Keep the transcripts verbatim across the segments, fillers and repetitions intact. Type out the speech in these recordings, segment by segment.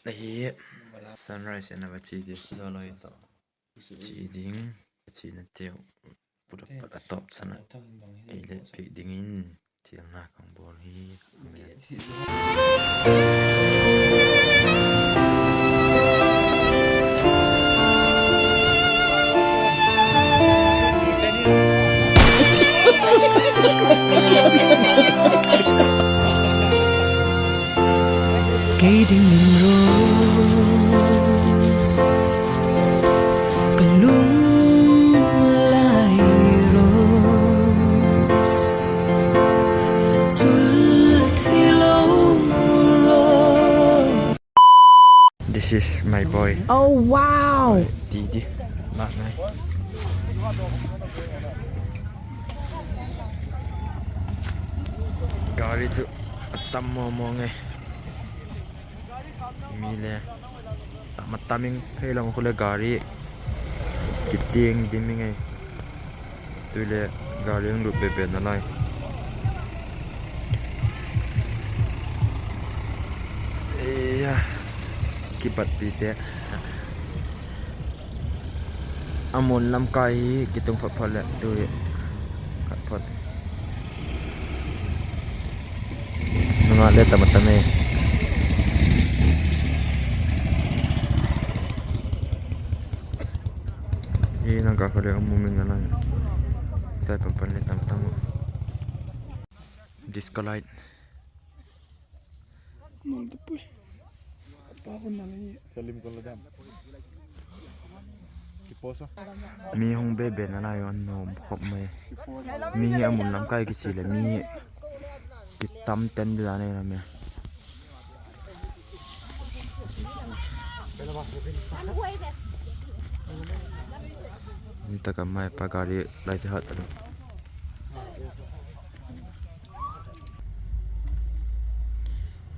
ahi. Sunrise in a va chia ding, zaw lai tawh chia ding, a chianateu put a pat a tawp chan a ei let piak dingin chialna ka hung bawl hi. Amen. Kei dingin rose, ka lunglai rose, chul thei lo rose. This is my boy. Oh, wow. Ti di. Mak ngai. Gari chu a tam maw maw nge. Mi le tam a tam ing, phei lam khu le gari kitiang dim ing ei. Tui le gari hung lut bebe nalai. Eia, kipatpite. A mun lam kai hi kitung phot phot leh tu hi khat phot. Nunga le tam a tam e. I nang ka kha le a mu min na lang. Tai pan pan le tam tam. Disco light. Mi hung bebe nalai a nuam khop mai. Mi hi a mun lam kai kichi leh mi hi kitam ten di dan ei lam e. Ni tak a mai pa gari lai ti hat a.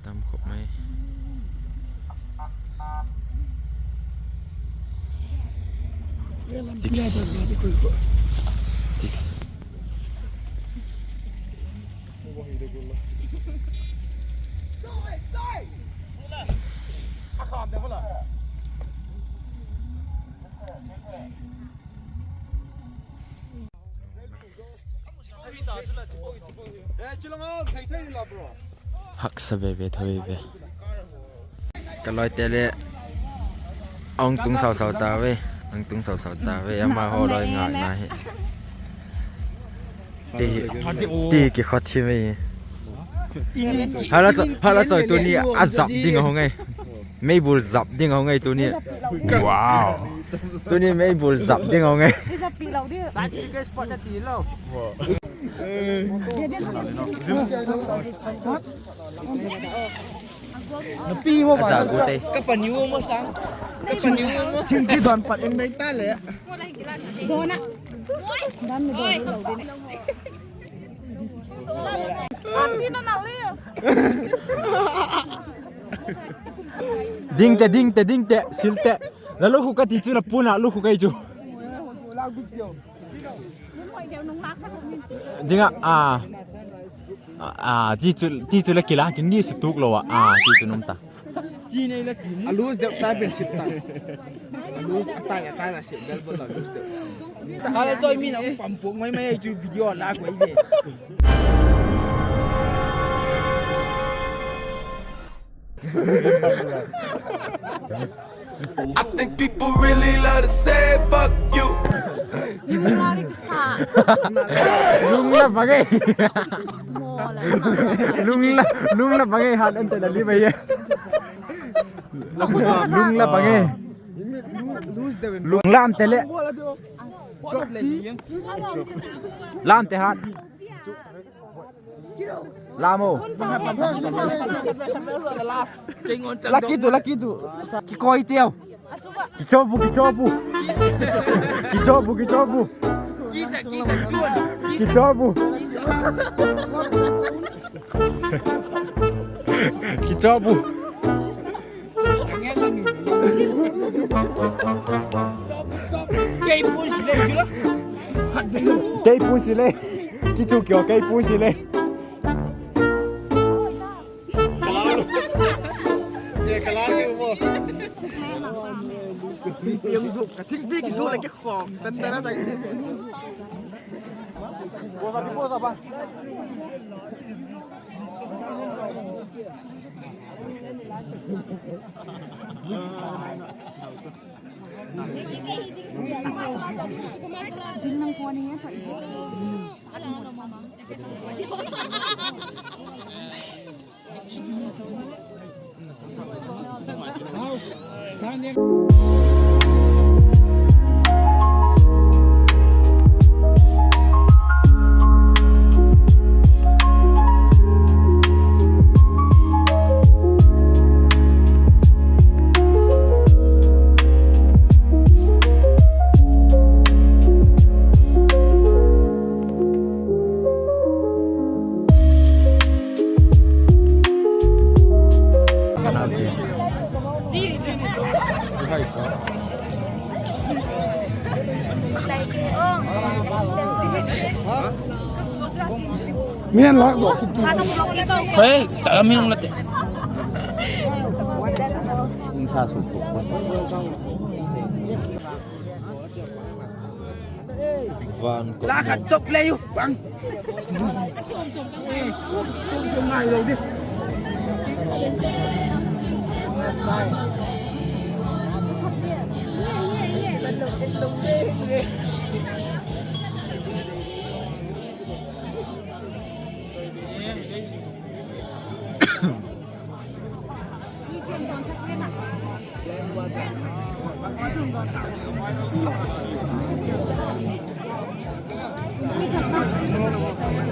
Tam khop mai. Six. Six. Haksa veve tho veve. Ka loite le a hung tung sau sau ta ve, a hung tung sau sau ta ve, amahaw loi ngâkna hi. Ti, ti kikhot thim ei. Hala cho-, hala choi tuni a zap ding a hung ei. Meibul zap ding a hung ei tuni. Wow. Tuni meibul zap ding a hung ei. Nupi mo ba. Ka paniu mo sang. Ka paniu mo. Thingpi don pat eng dai ta le. Dona. Dan mi don lo de ne. Dingte, dingte, dingte, silte. La lukhu ka ti chu la puna lukhu ka i chu. Dinga, a. A, ti chu, ti chu la kila, kin ni su tuk lo a. A, ti chu num ta. A lose deuh ta pen sit ta. A lose, a tai, a tai la sit bel bol la lose deuh. Ta hala choi mi na pam pok mai mai chu video la ko i ve. I think people really love to say fuck you. Lungla bang ei. Lungla, lungla bang ei, hat en te la li bai e. Lungla bang ei. Lunglam te le. Lam te hat. Lam o. Lucky chu, lucky chu. Kikoi teu. Kichobu, kichobu. Kichobu, kichobu. Kichobu. Kichobu. Kei pun si le. Kichu kio kei pun si le. Ye, kalang ni mo. Piang zuk ka thingpi kizuk la kikhawk tan tan a tak. Mian lak bo. Hei, ta mian lak te. Sa su tu. Van ko. La khat chok le u bang.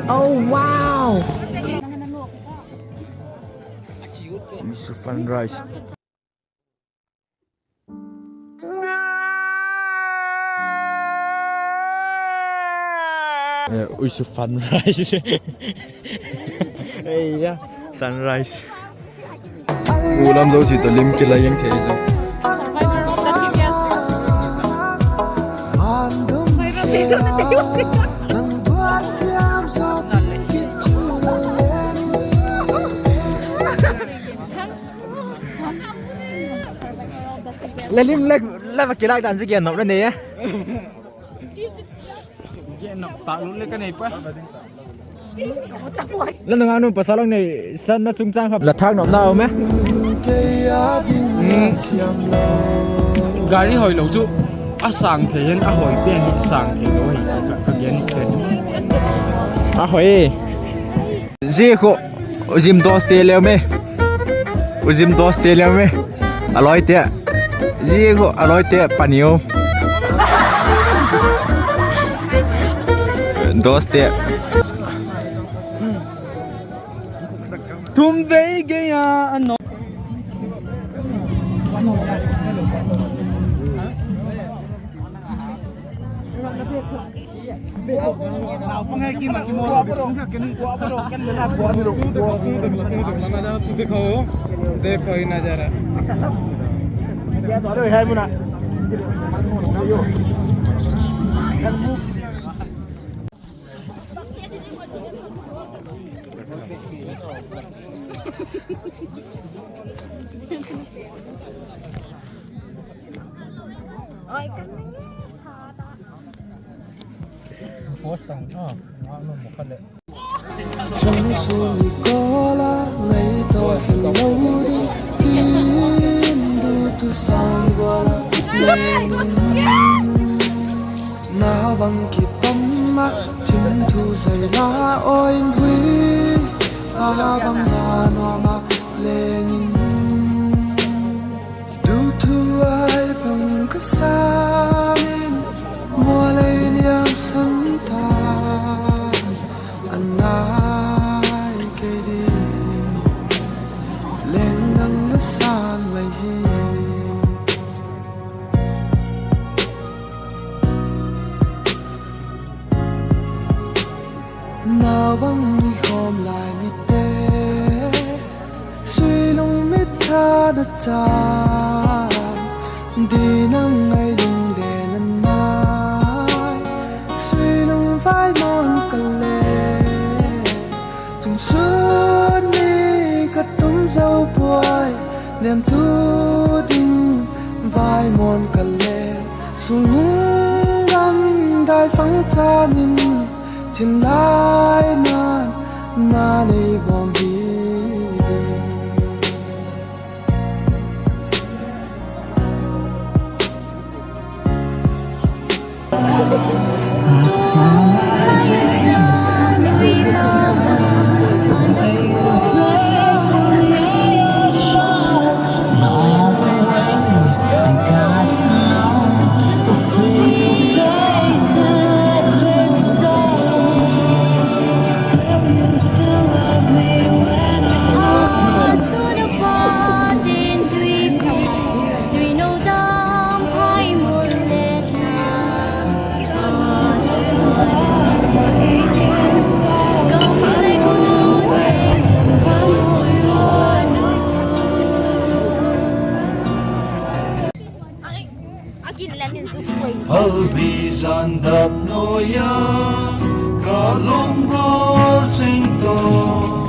Oh, wow! It's a fun rice. Eh, ui, chu sunrise. Ei ya, sunrise. U lam zosia tawh lim kila ing thei zo. La lim le, la va kilâk dan chu gen nop la nei a. Gen nop tak lut le ka nei pa. La nungak nu pasal ang nei san na chungchâng kha la thâk nop na um e. Gari hoi lo chu a sâng thei hen, a hoi pen hi sâng thei lo hi ka, ka gen thei. A hoi. Zia khu, u Zim doste leu me. U Zim doste leu me. A loite. Zia khu, a loite pani u. Doste. Thum vei gei a, a no. Chung sun ni kawla ngaidaw hilo ding, tin du tu sang guala leng. Nabang kipam ah thim thu zai la oin hui, a bang na nuam ah leng in. Du thu ai bang ka sâng in, mual ei liam san ta. A nai kei di, leng dang la sân mai hi. Nabang ni khawm lai nite, suilung mit tha na cha, di nang ngai lunglen a nai, suilung vai mawn ka le. Chung sun ni ka tum zo puai, liam tu ding vai mawn ka le. Tun gam dai fang chan in, chin lai nan na nei bawm hi di. Halbi zan dap nuai a, ka lawm gol ching to.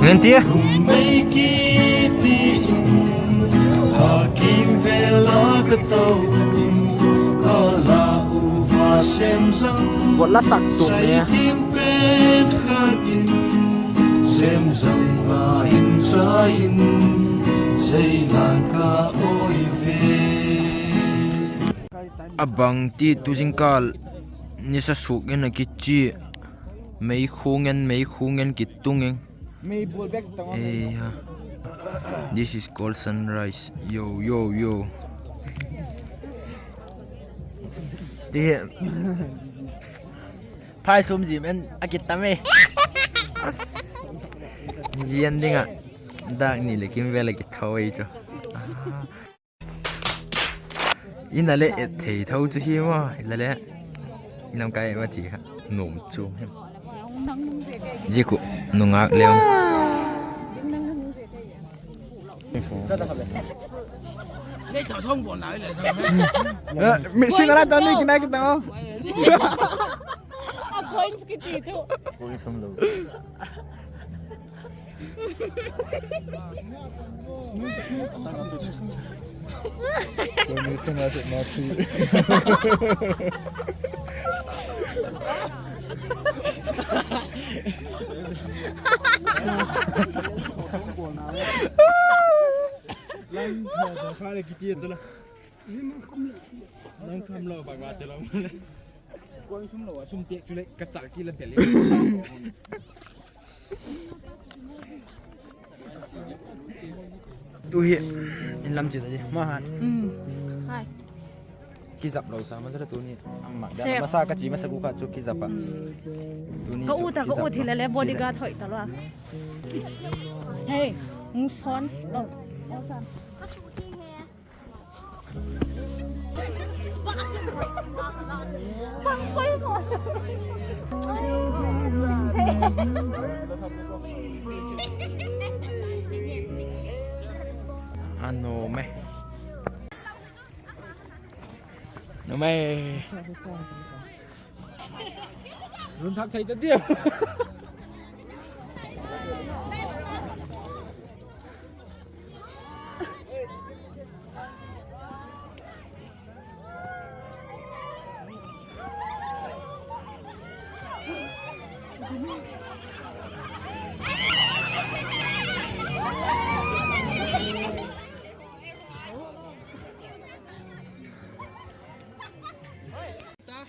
Ngen ti. Lum mei kiti in, a kim vel a ka to in, ka la u va sem zang. Vot la sak tu ne. Zai tim pen khat in, sem zang la in sa in, zai la ka oi ve. A bang ti tu zingkal nisa suk in a kichi, meikhung en, meikhung en kitung eng. Ei ha. This is called sunrise. Yo, yo, yo. Ti hi. Phai sum zim en a kitam e. As. Zian ding ah. Dak ni le kim vel a kitho ei chu. Ina le et thei tho chu hi maw, ila le. I lam kai ma chi kha, nuam chu. Ziak u, nungak leu. Eh, mi sin ala ta ni kinai kita. A points kiti chu. Points um lo. Lang tho tho kha le kiti chu la. Lang kham lo bang ma te lo. Koi sum lo, a sum tek chu le ka chal ki la bel. Tu hi in lam chi ta ji ma han. Hai. Kizap lo sa ma sa tuni. Ama da ma sa ka chi ma sa ku kha chu kizap a. Tuni ka u ta, ka u thi le le bodyguard hoi ta lo. Hey, muson. Oh. A nuam e. Nuam e. Run thak thei ta diam.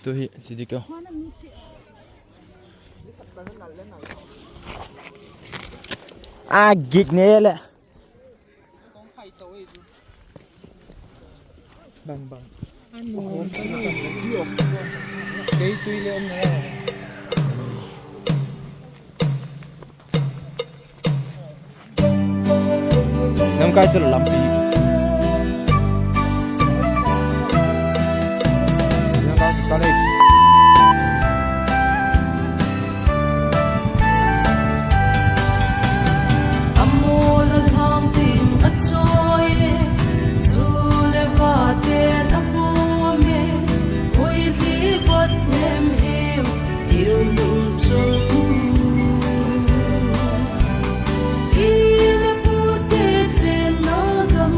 Tu hi, si di ko. A gik ne le. Bang, bang. Kei tui le om na. Namkai chu lampi. Namkai chu ta le. A mawl a lam tim a chawi e, zu le vate'n a pawm e, hoi li vat nem hem, i um um chung. I le pute chenna gam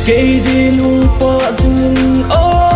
Kei din hung pâk zing in aw,